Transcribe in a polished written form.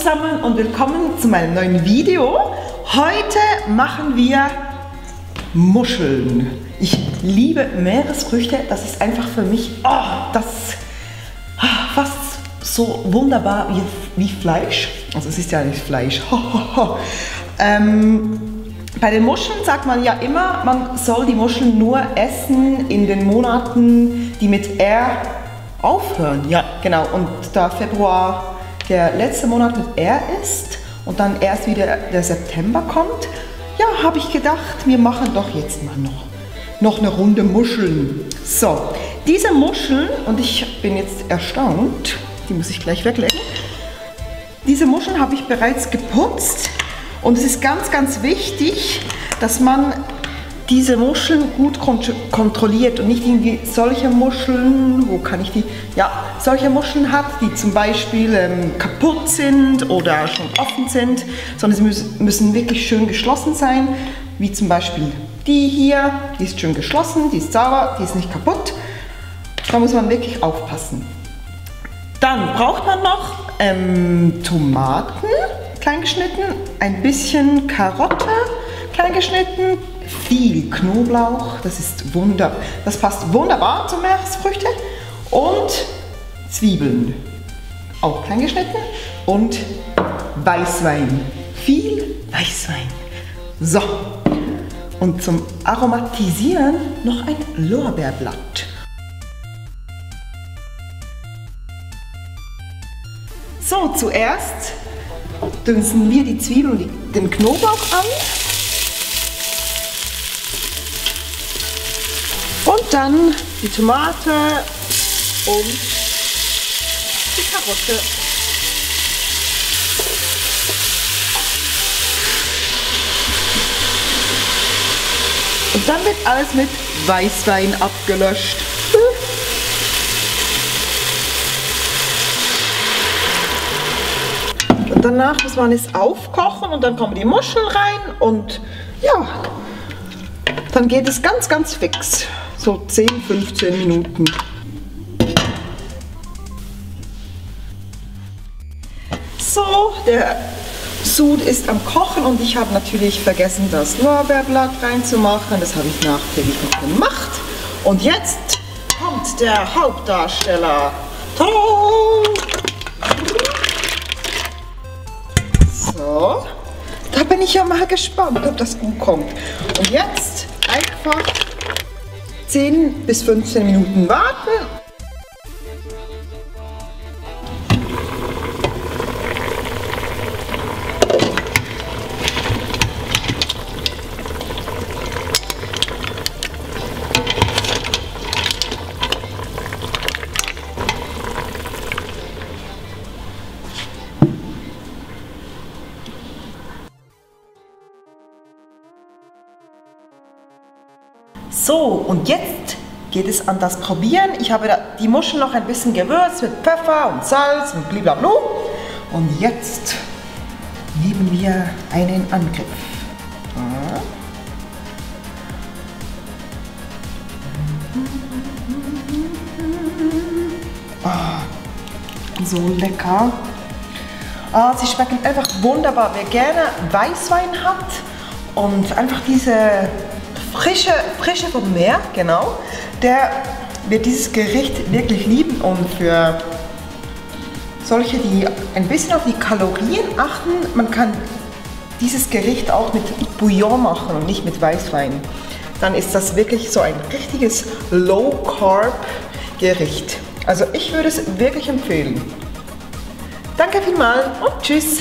zusammen und willkommen zu meinem neuen Video. Heute machen wir Muscheln. Ich liebe Meeresfrüchte, das ist einfach für mich fast so wunderbar wie Fleisch. Also es ist ja nicht Fleisch. Bei den Muscheln sagt man ja immer, man soll die Muscheln nur essen in den Monaten, die mit R aufhören. Ja, genau. Und da Februar der letzte Monat mit R ist und dann erst wieder der September kommt, ja, habe ich gedacht, wir machen doch jetzt mal noch eine Runde Muscheln. So, diese Muscheln, und ich bin jetzt erstaunt, die muss ich gleich weglegen. Diese Muscheln habe ich bereits geputzt und es ist ganz, ganz wichtig, dass man diese Muscheln gut kontrolliert und nicht irgendwie solche Muscheln, solche Muscheln hat, die zum Beispiel kaputt sind oder schon offen sind, sondern sie müssen wirklich schön geschlossen sein, wie zum Beispiel die hier, die ist schön geschlossen, die ist sauber, die ist nicht kaputt. Da muss man wirklich aufpassen. Dann braucht man noch Tomaten, klein geschnitten, ein bisschen Karotte, klein geschnitten, viel Knoblauch, das passt wunderbar zu Meeresfrüchten, und Zwiebeln, auch klein geschnitten, und Weißwein, viel Weißwein. So, und zum Aromatisieren noch ein Lorbeerblatt. So, zuerst dünsten wir die Zwiebeln und den Knoblauch an. Und dann die Tomate und die Karotte. Und dann wird alles mit Weißwein abgelöscht. Und danach muss man es aufkochen und dann kommen die Muscheln rein und ja, dann geht es ganz, ganz fix. So 10, 15 Minuten. So, der Sud ist am Kochen und ich habe natürlich vergessen, das Lorbeerblatt reinzumachen. Das habe ich nachträglich noch gemacht. Und jetzt kommt der Hauptdarsteller. Tada! So, da bin ich ja mal gespannt, ob das gut kommt. Und jetzt einfach 10 bis 15 Minuten warten. So, und jetzt geht es an das Probieren. Ich habe die Muscheln noch ein bisschen gewürzt mit Pfeffer und Salz und blablabla. Und jetzt nehmen wir einen Angriff. So lecker. Sie schmecken einfach wunderbar. Wer gerne Weißwein hat und einfach diese Frische vom Meer, genau, der wird dieses Gericht wirklich lieben. Und für solche, die ein bisschen auf die Kalorien achten, man kann dieses Gericht auch mit Bouillon machen und nicht mit Weißwein. Dann ist das wirklich so ein richtiges Low-Carb-Gericht. Also ich würde es wirklich empfehlen. Danke vielmals und tschüss!